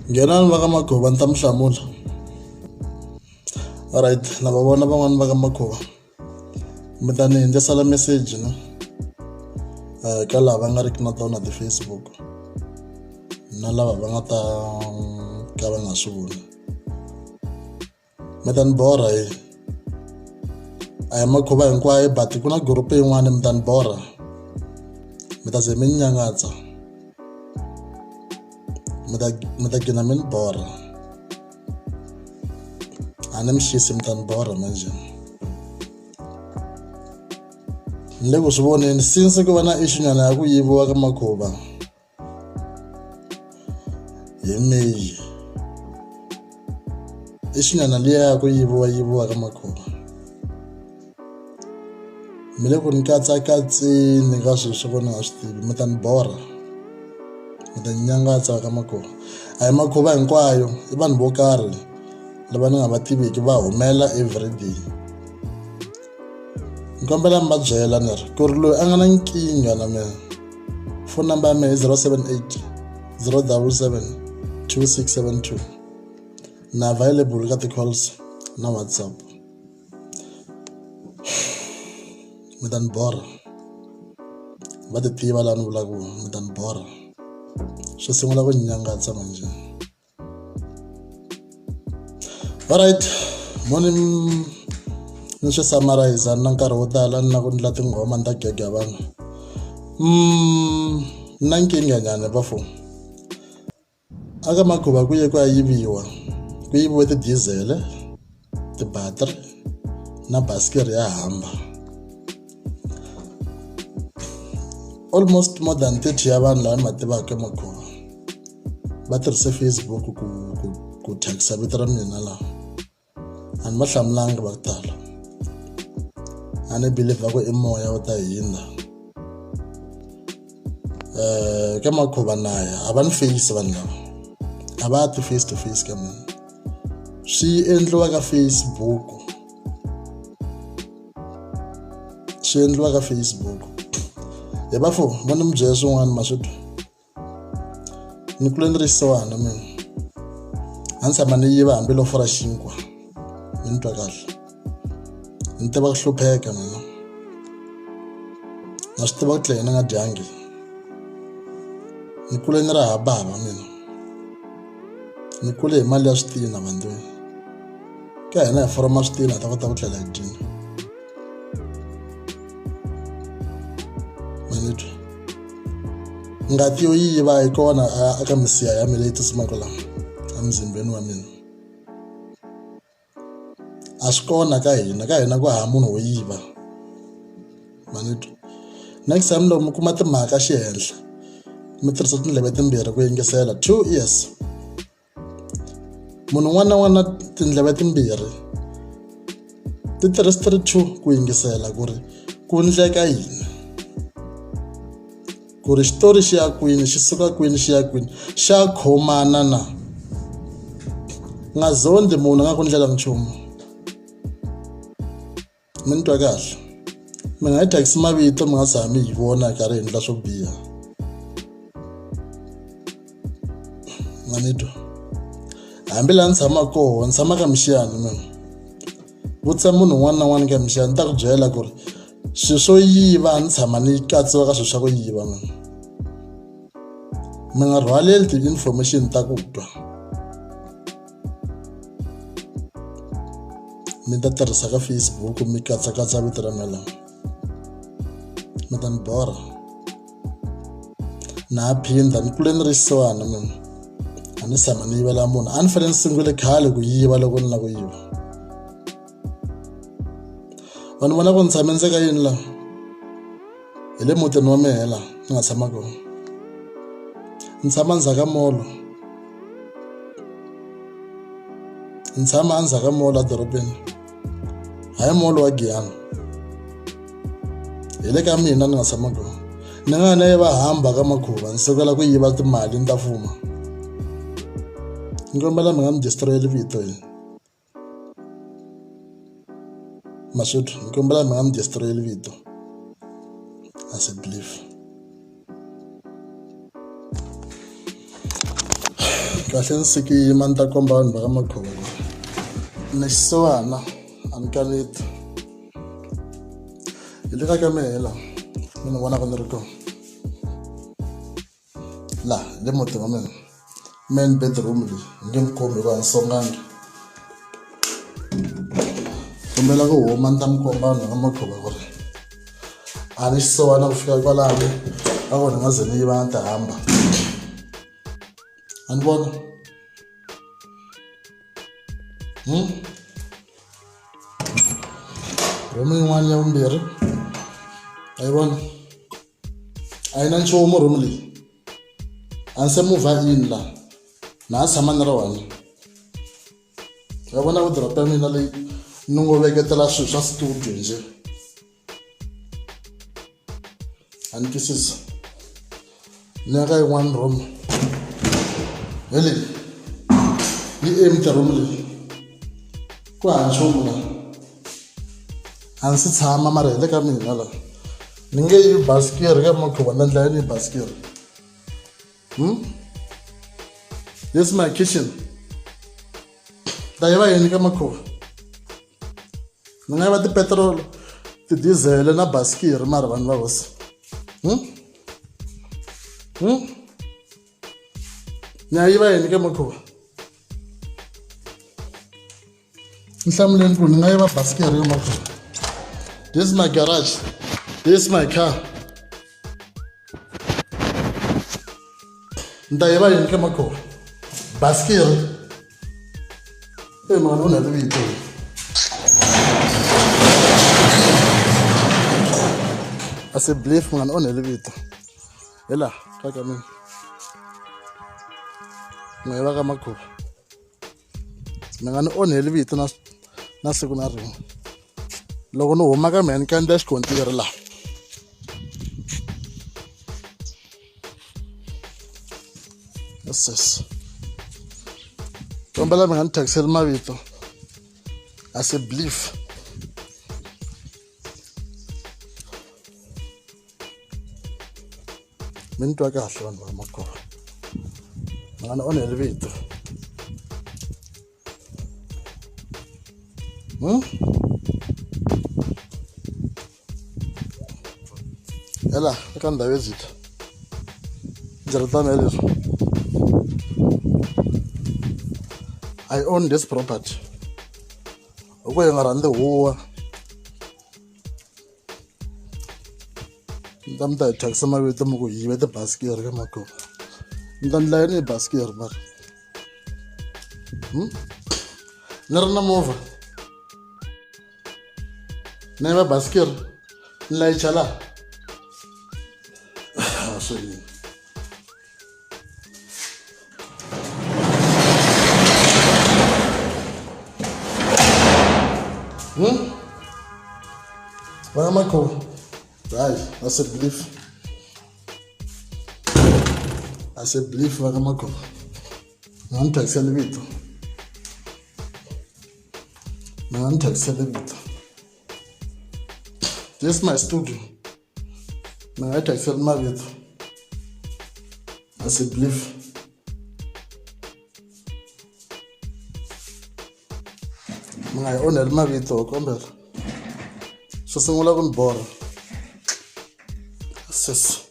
Nghenani va ka Makhuva ni ta mi hlamula. Alright na va vona van'wani va ka Makhuva mi ta ni hundzisela meseji ne ka lava nga riki na tona ti-Facebook na lava va nga ta ka va nga swi voni. Mi ta ni borha he a hi makhuva hinkwayo but ku na group yin'wani mi ta ni borha mi ta ze mi ni nyangatsa mi ta mi ta gina mi ni borha a ni mi xisi mi ta ni borha manjhe ni le ku swi voneni since ku va na issue nyana ya ku yiviwa ka makhuva. Hi May i xinyana liya ya ku yiviwa yiviwa ka makhuva mi le ku ni katsakatseni ka swilo swo ka ni nga swi tivi mi ta ni borha mi ta ni nyangatsa ka makhuva a hi makhuva hinkwayo i vanhu vo karhi lava ni nga va tiviki va humela everyday ni kombela mi va byela ni ri ku ri loyi a nga na nkingha na mina phone number ya mina i 078 077 2672 na available ka ti-calls na WhatsApp mi ta ni borha va ti tiva laha ni vulaka mi ta ni borha swi sungula ku ni nyangatsa manjhe. Alright mo ni ni swi summarize na nkarhi wo tala ni na ku ndla tinghoma ni ta gega vanhu na nkingha nyana bafo aka makhuva ku ye ku ya yiviwa ku yiviwe ti-diesel ti-battery na basikiri ya hamba almost more than 30 ya vanhu lava ni va tivaka emakhuva va tirhise Facebook ku ku ku thyakisa vito ra mina laha a ni va hlamulanga va ku tala a ni believer ku i moya wu ta hindza ka makhuva na ya a va ni face vanhu lava a va ti face to face ka mina swi endliwa ka Facebook swi endliwa ka Facebook hi va fo va ni mi byela swin'wana ma swi twa. Ni kule ni ri xisiwana mina a ni tshama ni yiva hambi lofo ra xinkwa mi ni twa kahle ni tiva ku hlupheka mina na swi tiva ku tlela ni nga dyangi ni kule ni ri hava bava mina ni kule hi mali ya switina vandzweni ka hina hi foroma switina hi ta kota ku tlela hi dyile. Ma ni twa. Ngati yo yiva yi kona eka misiha ya mina leyi tsutsumaka la emuzimbeni wa mina a swi kona ka hina ka hina ku hava munhu wo yiva ma ni twa next time loko mi kuma timhaka xihenhla mi tirhisa tindleve timbirhi ku yingisela 2 ears. Munhu un'wana na un'wana na tindleve timbirhi ti tirhisa ti ri two ku yingisela ku ri ku endleka yini ku ri xitori xi ya kwini xi suka kwini xi ya kwini xa khomana na nga zondhi munhu a nga ku ndlela nchumu. Mi ni twa kahle mi nga yi thyakisi mavito mi nga tshami hi vona hi karhi hi endla swo biha ma ni twa hambi laha ni tshamaka kona ni tshama ka mixiyani mina vutisa munhu un'wana na un'wana ka mixiyani ni ta ku byela ku ri swilo swo yiva ni tshama ni katsiwa ka swilo swa ku yiva mina mi nga rhwaleli ti-information ta ku twa. Mi ta tirhisa ka Facebook mi katsakatsa vito ra mina la mi ta ni borha na ha phinda ni kule ni ri xisiwana mina a ni tshama ni yivela munhu a ni fanele ni sungule khale ku yiva loko ni lava ku yiva vanhu vona ku ni tshame ndzi ka yini la hi le mutini wa mehe la ni nga tshama kona ni tshama ndzhaku ka molo ni tshama endzhaku ka molo edorobeni hayi molo wa Giyani hi le ka mina ni nga tshama kona ni nga na yi va hamba ka makhuva ni sukela ku yiva timali ni ta fuma ni kombela mi nga ni destroy-eli vito hi Masotho ni kombela mi nga ni destroy-eli vito as a belief. Kahle ni sikima ni ta komba vanhu va ka Makhuva ku ni xisiwana a ni kaneti. Hi le ka mehe la mi ni vonaka ni ri kona laha le muti wa mina main bedroom leyi ni nge mi kombi hikuva a ni songangi. Kombela ku huma ni ta mi komba vanhu va ka Makhuva ku ri a ni xisiwana ku fika kwalano a ku ni nga ze ni yiva ni ti hamba. A ni vona room yin'wana ya vumbirhi a yi vona a yi na nchumu room leyi a ni se move in la na ha tshama ni ri one ya vona wardrobe ya mina leyi ni ngo veketela swilo swa studio njhe a ni twisisi ni ya ka yin'wana room hi leyi yi empty room leyi ku hava nchumu la a ndzi se tshama mara hi le ka mina la ni nge yi basikiri ka makhuva ni endla yini hi basikiri This is my kitchen ta yiva yini ka makhuva ni nga yiva tipetiroli tidizele na basikiri mara vanhu va hosi Ni ya yiva yini ka makhuva ni hlamuleni ku ni nga yiva basikiri yo makhuva. This is my garage, this is my car. Ni ta yiva yini ka makhuva basikiri e mhani u na rivito. A se belief munghana onhele vito hi laha ka ka mina n'we va ka Makhuva mi nga ni onheli vito na na siku na rin'we loko ni huma ka mehe ni kandziya xikontiri laha yes kombela mi nga ni thyakiseli mavito a se belief. Mi ni twa kahle vanhu va Makhuva mi nga ni onheli vito Hela eka ndhawu yo dzika ndzi ri tano leswi I own this property hi ku hi nga rhandzi huwa. Ni ta mi ta hi thyakisa mavito mi ku hi yive tibasikiri ka makhuva ni ta ndla yini hi basikiri mara ni ri na movha ni yiva basikiri ni layicha laha swi yini. Va Makhuva hayi a se belief a se belief va ka Makhuva ni nga ni thyakiseli vito ni nga ni thyakiseli vito this is my studio. Ni nga yi thyakiseli mavito a se belief mi nga yi onheli mavito ho kombela swi sungula ku ni borha sis.